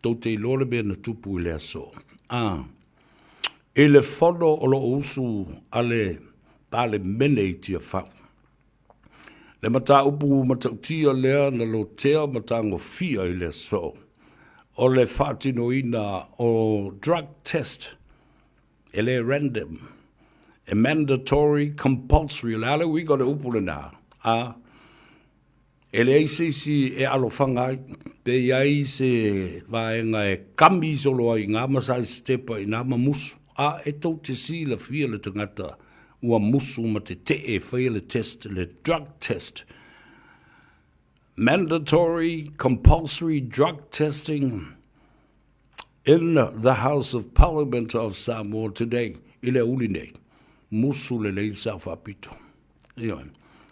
Tou te iloa le mea na tupu i le aso. A, i le fono o lo o usu a le Palemene i Tiafau. Le mataupu matautia lea na lotea ma tagofia i le aso, o le faatinoina o drug test e le random, e mandatory compulsory. O le a le uiga o le upu lena? A, e leai se isi e alofaga ai, pe i ai se vaega e kami solo ai i ina ma saisitepa i ina ma musu. A e tou te silafia le tagata ua musu ma tetee e faia le test, le drug test. Mandatory compulsory drug testing in the House of Parliament of Samoa today, i le aoauli nei, musu lelei le Sao Faapito. Ioe.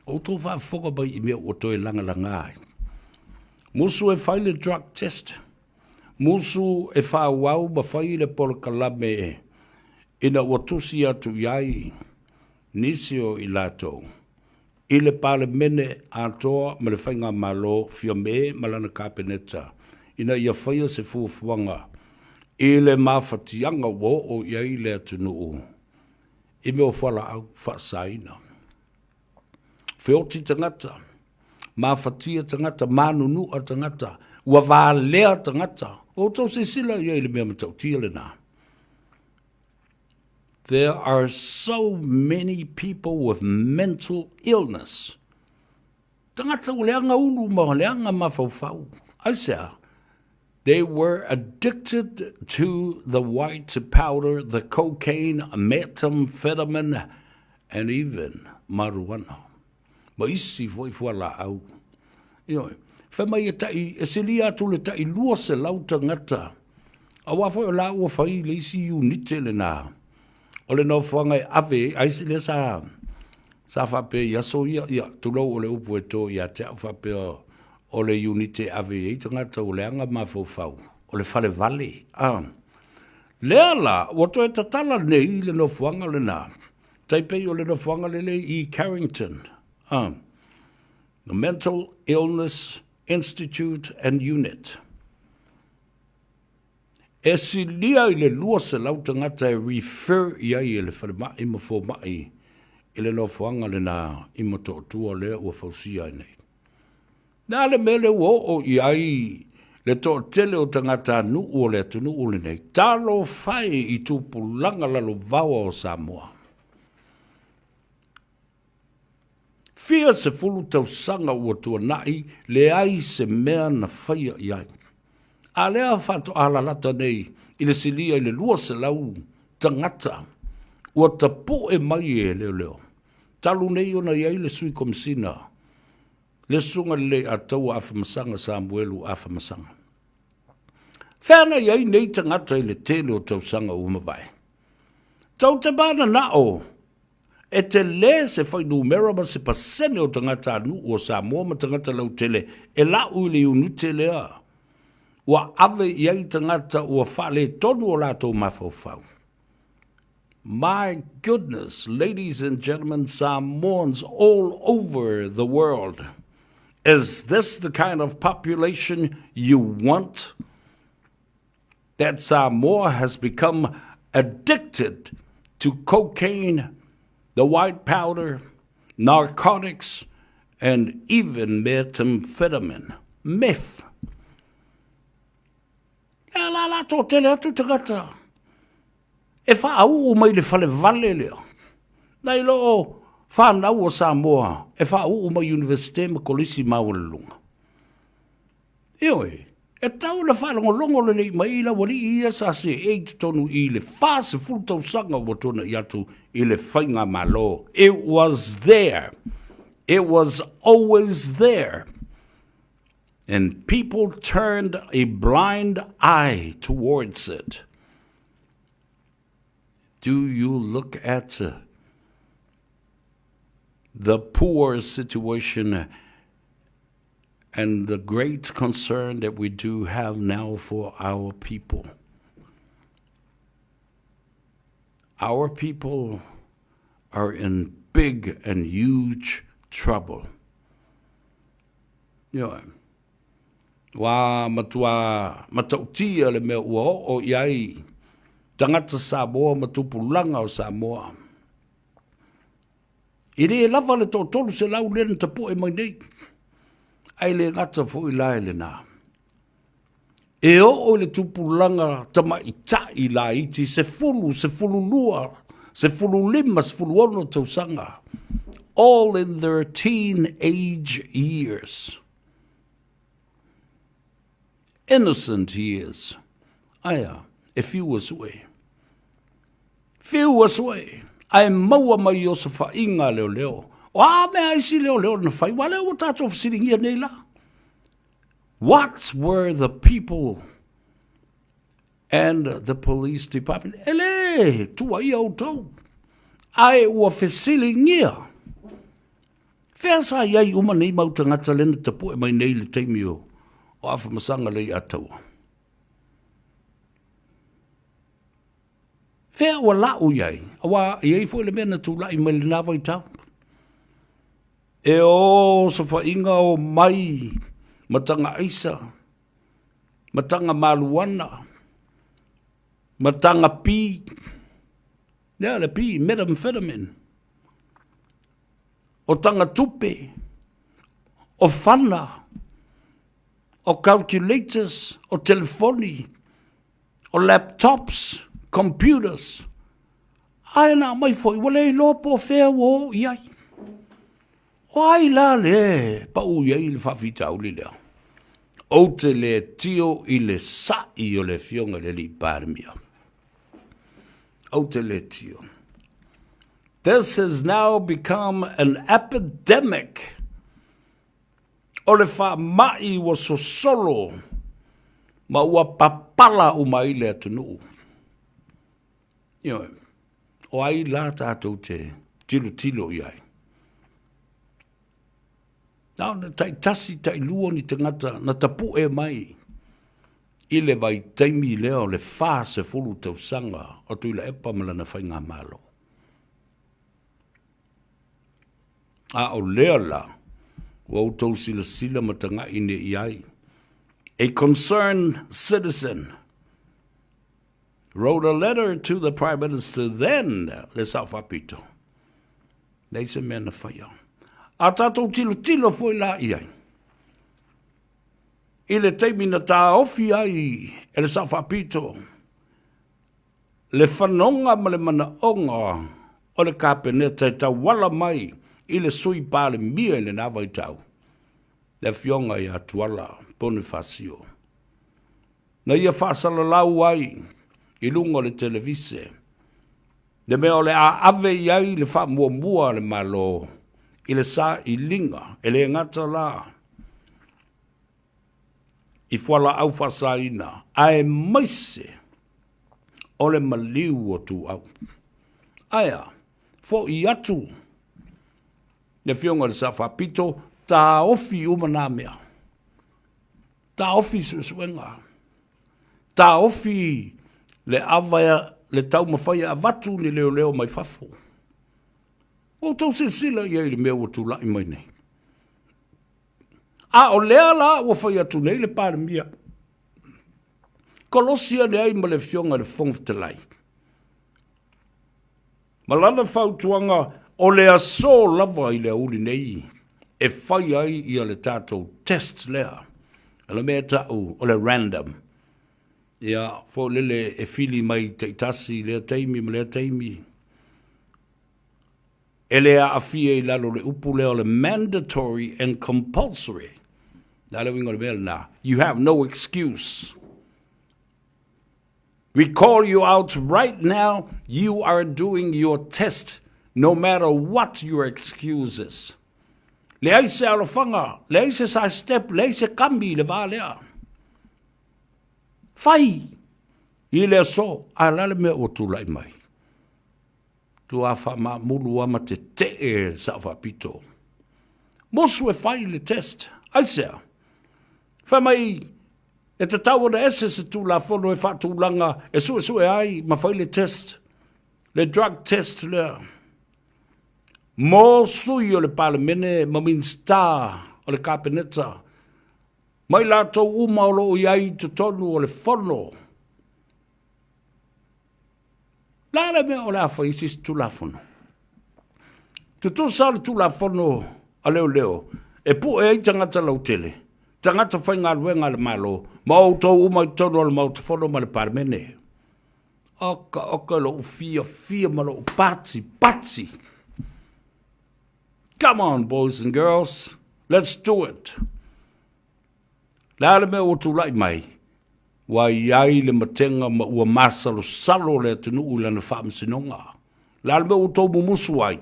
O outou faafofoga mai i mea ua toe lagalaga ai. Musu e fai le drug test. Musu e faaauau ma fai le polokalame ina ua tusi atu i ai nisi o i latou i le Palemene atoa ma le Faigamalo Fiame ma lana Kapeneta ina ia faia se fuafuaga i le mafatiaga ua oo i ai le atunuu i mea o fualaau faasaina. Feoti tagata, mafatia tagata, manunua tagata, ua valea tagata. Ua outou silasila i ai i le mea matautia lena. There are so many people with mental illness. Tagata ua leaga ulu ma leaga mafaufau. Aisea? They were addicted to the white powder, the cocaine, methamphetamine, and even marijuana. Ma isi foi fualaau. Ioe. Fai mai e tai, e silia atu le tai 200 tagata. Aua foi o la ua fai le isi unite lena. O le nofoaga e ave ai lea sa sa faapea i aso ia, ia, tulou o le upu e to ia te au faapea o le unite e ave i ai tagata ua leaga mafaufau, o le falevale. A. Lea la, ua toe tatala nei le nofoaga lena, tai pei o le nofoaga lele i Carrington, a. The Mental Illness Institute and Unit. E silia i le 200 tagata e refer i ai e le falemai ma fomai i le nofoaga lena i Motootua lea ua fausia ai nei. Le a le mea lea ua oo i ai le toatele o tagatanuu o le atunuu lenei? Talofa e i tupulaga lalovaoa o Samoa. Fia sefulu tausaga ua tuanai, leai se mea na faia i ai. A lea faatoa lalata nei i le silia i le 200 tagata ua tapu'e mai e leoleo. Talu nei ona i ai le Sui Komesina, le Susuga Lelei Ataua Afamasaga Samuelu Afamasaga. Fea na i ai nei tagata i le tele o tausaga ua mavae? Tou te mananao E tele se fuainumera ma se pasene o tagatanuu o Samoa ma tagata lautele e lau i le iunite lea ua ave i ai tagata ua faaletonu o latou mafaufau. My goodness, ladies and gentlemen, Samoans all over the world, is this the kind of population you want? That Samoa has become addicted to cocaine, the white powder, narcotics, and even methamphetamine, meth. Lea la la toatele atu tagata e faauu mai le falevale lea. Nai lo whanau o Samoa e faauu mai Universite ma Kolisi maualuluga. Ioe, e tatau ona faalogologo lelei mai i laualii ia sa seei i totonu i le 40 tausaga ua tuanai atu i le faigamalo. It was there. It was always there. And people turned a blind eye towards it. Do you look at the poor situation and the great concern that we do have now for our people. Our people are in big and huge trouble. Ioe. Ua matua matautia le mea ua oo i ai tagata Samoa ma tupulaga o Samoa. E le lava le 300 lea na tapue mai nei, ae le gata foi la i lena. E oo i le tupulaga tamaitai laiti 10, 12, 15, 16 tausaga, all in their teenage years. Innocent years. Aia, e fiu e sue. Fiu e sue, ae maua mai i osofaiga a leoleo. O a mea isi leoleo na fai, aua lea ua tatou fesiligia nei la. What were the people and the police department? E le tuuaia outou, ae ua fesiligia. Fea sa i ai uma nei mau tagata lea na tapue mai nei i le taimi o Afamasaga Leiataua? Fea ua lau i ai? Aua e i ai foi le mea na tulai mai lena vaitau. E o sofaiga o mai ma taga aisa, ma taga maluana, ma taga pi, lea le pi, methamphetamine. O taga tupe, o fana, o calculators, o telefoni, o laptops, computers, ae na aumai foi ua le iloa po o fea ua oo i ai. O ai la le pau i ai le faafitauli lea? Ou te le tio i le sa'i o le Afioga i le Alii Palemia. Ou te le tio. This has now become an epidemic. O le faamai ua sosolo ma ua papala uma ai le atunuu. Ioe, o ai la tatou te tilotilo i ai? Na ona taitasi, tailua ni tagata na tapue mai i le vaitaimi lea o le 40 tausaga o Tuilaepa ma lana faigamalo. A o lea la, ua outou silasila ma tagai nei i ai. A concerned citizen wrote a letter to the Prime Minister then, le Sao Faapito. Leai se mea na faia. A tatou tilotilo foi la i ai, i le taimi na taofi ai e le Sao Faapito le fanoga ma le manaoga o le Kapeneta e tauala mai i le Sui Palemia i lena vaitau, le Afioga ia Tuala Ponifasio, na ia faasalalau ai i luga o le televise le mea o le a ave i ai le faamuamua a le Malo i le sailiga, e le gata la i fualaau faasaina, aemaise o le maliu o Tuau. Ae a? Fo'i atu le Afioga i le Sao Faapito, taofi uma na mea. Taofi suesuega. Taofi le ava le taumafai e avatu ni leoleo mai fafo. Ua outou silasila i ai i le mea ua tulai mai nei. A o lea la ua fai atu nei le Palemia, kolosi ane ai ma le Afioga i le Fofoga Fetalai, ma lana fautuaga o le aso lava i le aoauli nei e fai ai ia le tatou test lea, o le mea e tau o le random. Ia, foi lele e fili mai taitasi i lea taimi ma lea taimi. E le aafia i lalo o le upu lea o le mandatory and compulsory. O le a le uiga o le mea lena? You have no excuse. We call you out right now, you are doing your test no matter what your excuse is. Leai se alofaga, leai se side step, leai se kami i le va lea. Fai i le aso, a o le a le mea ua tulai mai? Tua faamaamulu lava ma tetee le Sao Faapito. Musu e fai le test. Aisea? Fai mai e tatau ona ese se Tulafono e faatulaga e suesue ai ma fai le test, le drug test lea mo sui o le Palemene ma Minisita o le Kapeneta. Ma i latou uma o lo o i ai i totonu o le Fono. Le a le mea o le a fai ai se isi Tulafono? Tutusa le Tulafono a Leoleo e pue ai tagata lautele, tagata faigaluega a le Malo, ma outou uma i totonu o le Maota Fono ma le Palemene. Oka oka lou fiafia ma lou pati pati. Come on boys and girls, let's do it. Le a le mea ua tulai mai, ua i ai le matega ma ua masalosalo le atunuu i lana faamasinoga. Le a le mea ua outou mumusu ai?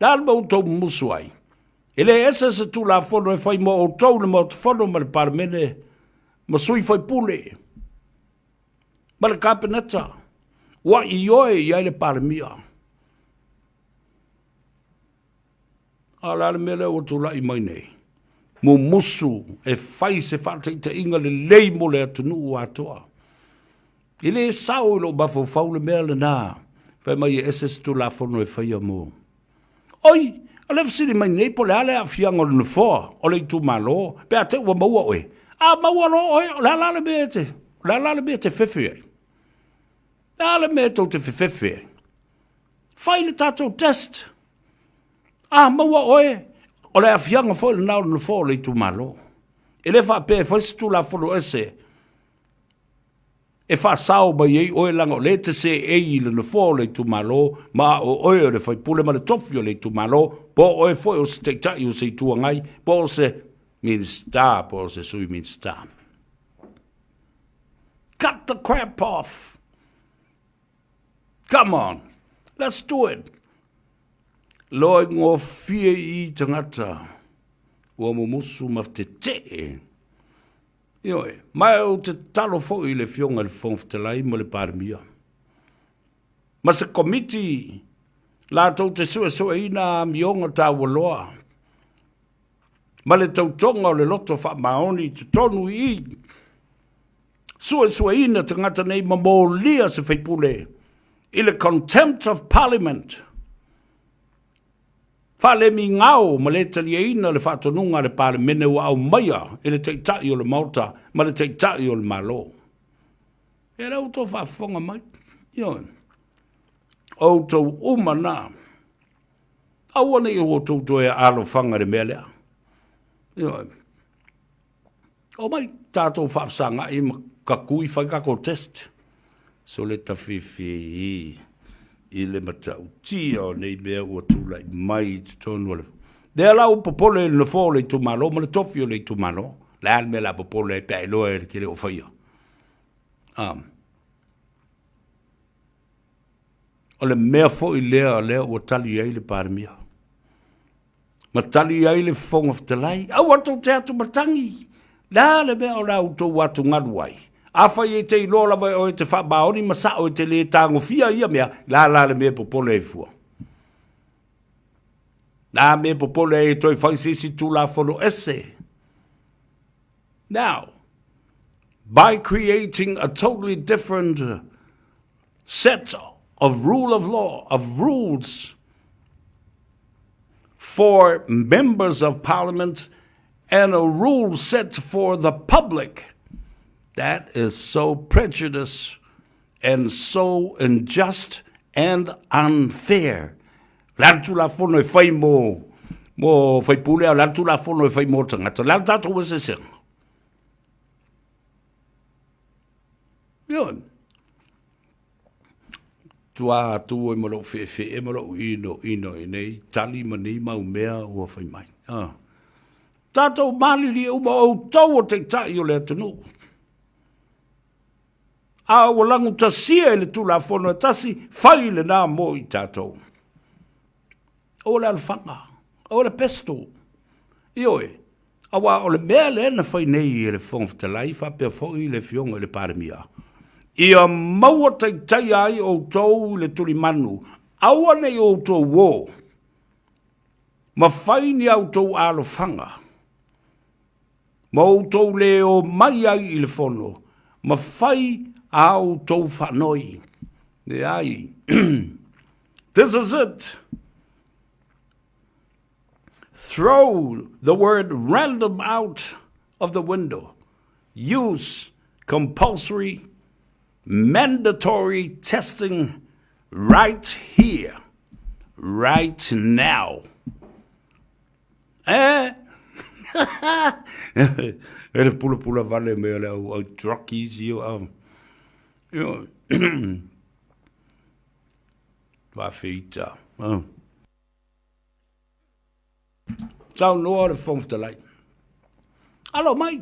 Le a le mea ua outou mumusu ai? E le ese se Tulafono e fai mo outou le Maota Fono ma le Palemene ma sui faipule ma le Kapeneta. Ua ioe i ai le Palemia. A o le a le mea lea ua tulai mai nei? Mumusu e fai se faataitaiga lelei mo le atunuu atoa. E le sao i lou mafaufau le mea lena, fai mai e ese se Tulafono e faia mo. Oi, o lea e fesili mai nei po o le a le aafiaga o le nofoa o le itumalo pe a te i ua maua oe. A maua loa oe, o le a la le mea e te, o le a la le mea e te fefe ai? O le a le mea tou te fefefe ai? Fai le tatou test. A maua oe, o le aafiaga foi lena o le nofoa o le itumalo. E le faapea e fai se Tulafono ese e faasao mai ai oe leaga o lea e te seei i le nofoa o le itumalo ma o oe o le faipule ma le tofi o le itumalo, po o oe foi o se taitai o se Itu Agai, po o se Minisita, po o se Sui Minisita. Cut the crap off! Come on, let's do it! Loa i gofie i tagata ua mumusu ma tetee. Ioe, ma ou te tatalo foi i le Afioga i le Fofoga Fetalai ma le Palemia, ma se komiti latou te suesueina amioga taualoa ma le tautoga o le loto faamaoni i totonu i i, suesueina tagata nei ma molia se faipule i le contempt of parliament, faalemigao ma le taliaina le faatonuga a le Palemene ua aumaia e le Taitai o le Maota ma le Taitai o le Malo. Ia lea ua outou faafofoga mai. Ioe. Outou uma na. Aua ne i outou toe alofaga i le mea lea. Ioe. Omai tatou faafesagai ma kakui fai tatou test. Sole tafifi i le matautia o nei mea ua tulai mai i totonu o le Lea la ua popole i le nofoa o le itumalo ma le tofi o le itumalo. Le a le mea o le a popole ai pe a iloa e te le o faia. Ah. O le mea foi lea lea ua tali ai le Palemia. Ma tali ai le Fofoga Fetalai, aua tou te atumatagi, le a le mea o le a outou atugalu ai? Afai e te iloa lava e oe e te faamaoni ma sao e te le tagofia ia mea, le a la le mea e popole ai fua? Le a mea e popole ai e toe fai se isi Tulafono ese? Now, by creating a totally different set of rule of law, of rules for members of parliament and a rule set for the public, that is so prejudiced and so unjust and unfair. Le a le Tulafono e fai mo, mo faipule, a o le a le Tulafono e fai mo tagata. Le a le tatou eseesega. Ioe. Tua atu ai ma lou feefee ma lou ino ino i nei tali ma nei mau mea ua fai mai. Ah. Tatou malilie uma o outou o taitai o le atunuu. A ua lagutasia e le Tulafono e tasi, fai lena mo i tatou. Aua le alofaga, aua le pesto. Ioe, aua o le mea lea na fai nei e le Fofoga Fetalai faapea foi le Afioga i le Palemia, ia maua taitaia ai outou i le tulimanu, aua ne i outou o ma fai ni a outou alofaga, ma outou le omai ai i le fono, ma fai a outou faanoi. Leai. This is it. Throw the word random out. of the window. Use compulsory mandatory testing right here, right now. Eh? E le pulapula vale me o le au, au truckies i o au. Whawheita. Oh. Saunoa le Fofoga Fetalai. Alo mai,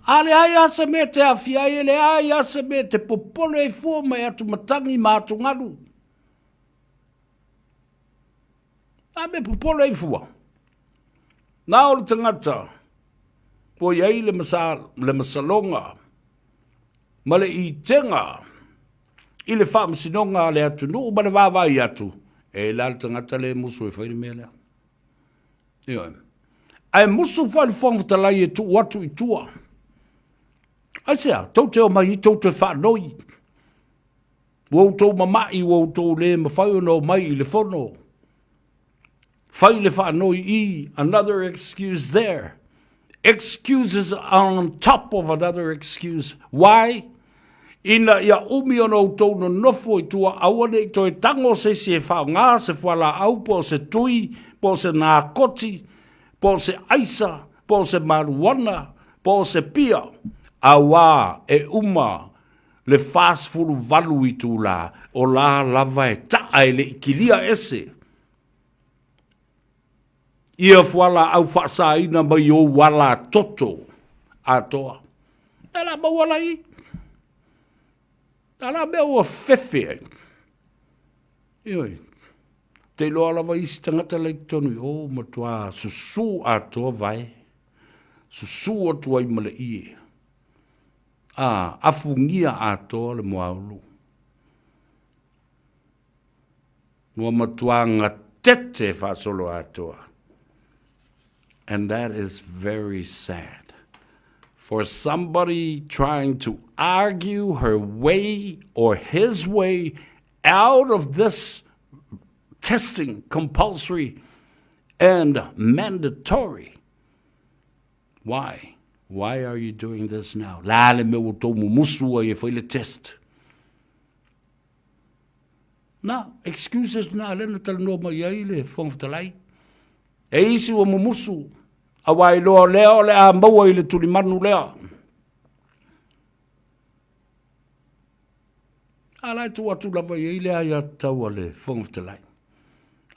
a leai lava se mea te aafia ai, e leai lava se mea te popole ai fua mai atumatagi ma atugalu. A mea popole ai fua. Na o le tagata ua i ai le, masa, le masaloga ma le itega i le faamasinoga a le atunuu ma le vaavaai atu, e la le tagata le musu e fai le mea lea. Ioe. Ae musu foi le Fofoga Fetalai e tuu atu i tua. Aisea, tou te omai i tou te faanoi. Ua outou mama'i, ua outou le mafai ona omai i le fono. Fai le faanoi i, another excuse there. Excuses on top of another excuse. Why? Ina ia umi ona outou nonofo i tua aua ne i toe tango se isi e faaaoga se fualaau po o se tui, po o se nakoti, po o se aisa, po o se maluana, po o se pia, auā e uma le 48 itulā, o la lava e ta'a e le i kilia ese ia fualaau faasaina mai ou ala toto atoa. E la maua la i. A la mea ua fefe ai. Ioe. Te iloa lava isi tagata la i totonu i o, matua susu atoa vae. Susu atu ai ma le ie. A, afugia atoa le moaulu. Ua matua gatete faasolo atoa. And that is very sad. For somebody trying to argue her way or his way out of this testing compulsory and mandatory. Why? Why are you doing this now? La le mea ua tou mumusu ai e fai le test. Na, excuses na lea na talanoa mai ai le Fofoga Fetalai. E isi ua mumusu, aua iloa lea o le a maua i le tulimanu lea. A la e tuu atu lava i ai le aiatatau a le Fofoga Fetalai.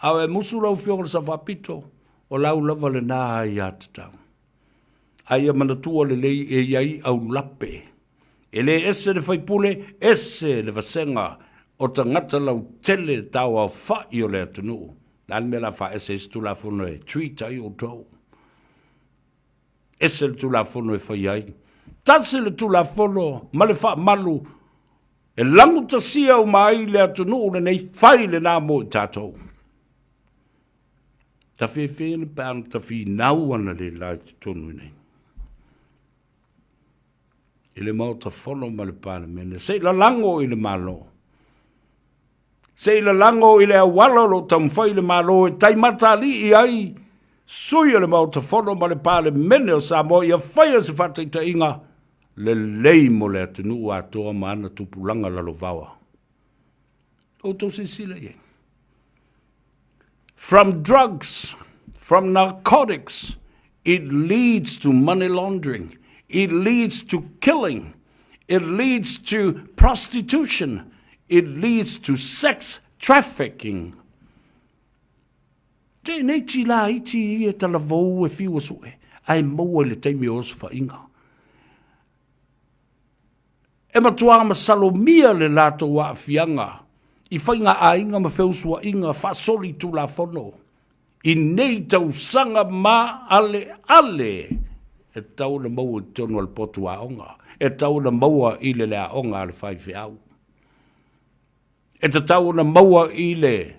A o e musu lau Afioga i le Sao Faapito, o lau lava lena aiatatau. A ia manatua lelei e i ai aulape E le ese le faipule, ese le vasega o tagata lautele tauaofa'i o le atunuu. O le a le mea o le a faaese ai se Tulafono e treat ai outou? Ese le Tulafono e fai ai. Tasi le Tulafono ma le faamalu e lagutasia uma ai le atunuu lenei, fai lena mo i tatou. Tafefe ana pe a na tafinau ana le la i totonu i nei. i le Maota Fono ma le Palemene, se i lalago i le Malo, se i lalago i le auala o lo o taumafai le Malo e taimatalii ai sui o le Maota Fono ma le Palemene o Samoa ia faia se faataitaiga lelei mo le atunuu atoa ma ana tupulaga lalovaoa. Outou silasila i ai. From drugs, from narcotics, it leads to money laundering, it leads to killing, it leads to prostitution, it leads to sex trafficking. Te nei ti la iti i e talavou e fiu sue, ai maua i le taimi o osofaiga. E matua masalomia le latou aafiaga i faiga-aiga ma feusuaiga faasolitulafono i nei tausaga maaleale e tatau ona maua i totonu o le potu aoga, e tatau ona maua i le le aoga a le faifeau, e tatau ona maua i le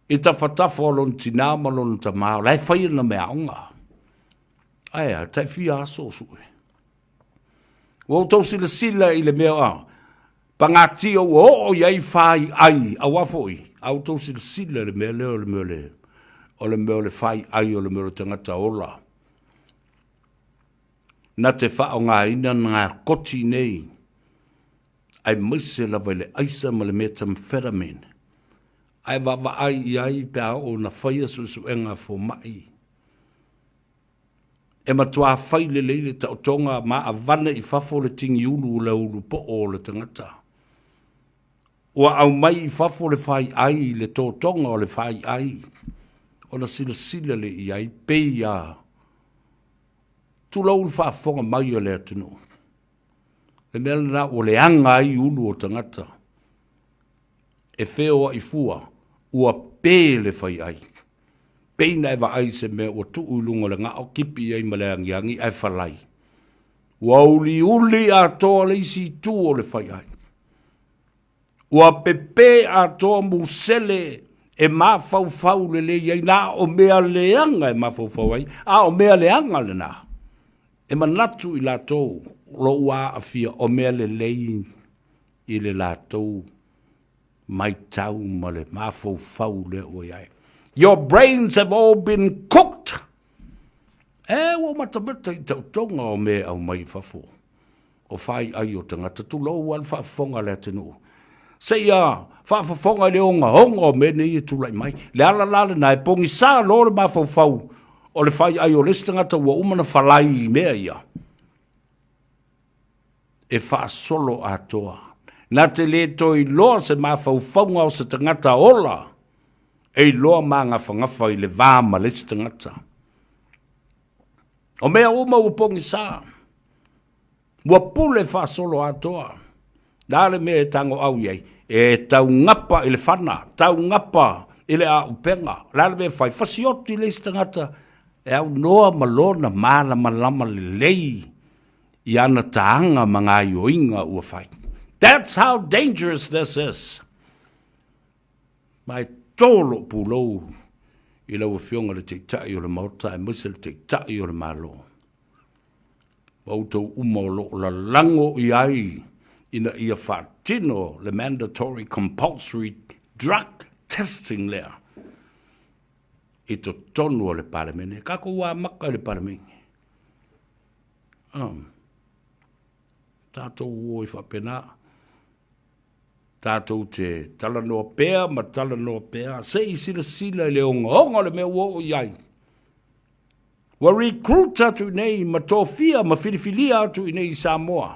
i tafatafa o lona tinā ma lona tamā, o la e fai ana meaaoga. Ae a, tai fia aso o sue. Ua outou silasila i le mea a pagatia ua oo i ai fai ai, auā foi, a outou silasila i le mea lea o le mea o le, o le mea o le fai ai o le mea o le tagata ola. Na te faaaogaina ngā koti nei, aemaise lava i le aisa ma le methamphetamine, ae vaavaai i ai pe a oo ina faia suesuega a fomai. E matuā fai lelei le taotoga ma avane i fafo le tigiulu o le ulupoo o le tagata. Ua aumai i fafo le faiai, le totoga o le faiai, ona silasila lea i ai, pei a tulou le faafofoga mai a le atunuu. Le mea lena ua leaga ai ulu o tagata e feoai fua, ua pe le faiai. Pei na e vaai i se mea ua tuu i luga o le gao, tipi i ai ma le agiagi ae falai. Ua uliuli atoa le isi itu o le faiai. Ua pepe atoa musele e mafaufau lelei ai, na o mea leaga e mafaufau ai, a o mea leaga lena. E manatu i latou o lo o ua aafia o mea lelei i le latou matau ma le mafaufau lea ua i ai. Your brains have all been cooked. E, ua matamata i taotoga o mea e aumai i fafo. O faiai o tagata, tulou lava le faafofoga a le atunuu. Seia faafofoga i le ogaoga o mea nei e tulai mai. Le ala la lena e pogisa loa le mafaufau o le faiai o le isi tagata ua uma ona falai i mea ia. E faasolo atoa. Na te le toe iloa se mafaufauga o se tagata ola e iloa magafagafa i le va ma le isi tagata. O mea uma ua pogisa, ua pule faasolo atoa. Le a le mea e tagoau i ai? E taugapa i le fana, taugapa i le aupega. O le a le mea e fai? Fasioti le isi tagata e aunoa ma lona malamalama lelei i ana taga ma gaioiga ua fai. That's how dangerous this is. Ma e tō lou pulou i lau Afioga i le Taitai o le Maota aemaise le Taitai o le Malo. Ma outou uma o lo o lalago i ai ina ia faatino le mandatory compulsory drug testing lea i totonu o le Palemene. Tatou amata i le Palemene. Tatou o ai faapena. Tatou te talanoa pea ma talanoa pea se i silasila i le ogaoga o le mea ua oo i ai. Ua recruit atu i nei ma tofia ma filifilia atu i nei i Samoa.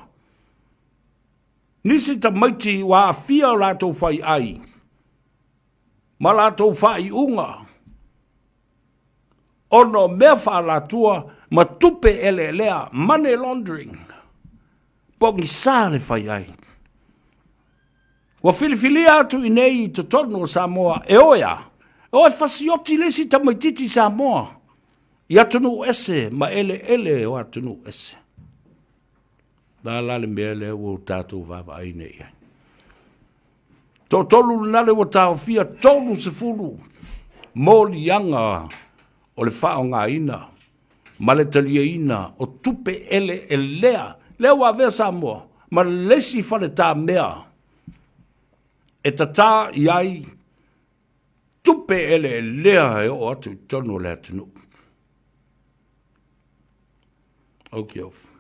Nisi tamaiti ua aafia o latou faiai ma latou faaiuga ona o mea faalatua ma tupe eleelea, money laundering, pogisa le fai ai. Ua filifilia atu i nei i totonu o Samoa e o e a? E o e fasioti le isi tamaititi Samoa i atunuu ese ma eleele o atunuu ese. La la le mea lea ua tatou vaavaai nei i ai. Toatolu lena le ua taofia 30 moliaga o le faaaogaina ma le taliaina o tupe eleelea lea ua avea Samoa ma le isi faletamea e tatā i ai tupe eleelea e oo atu i totonu o le atunuu. Okiof.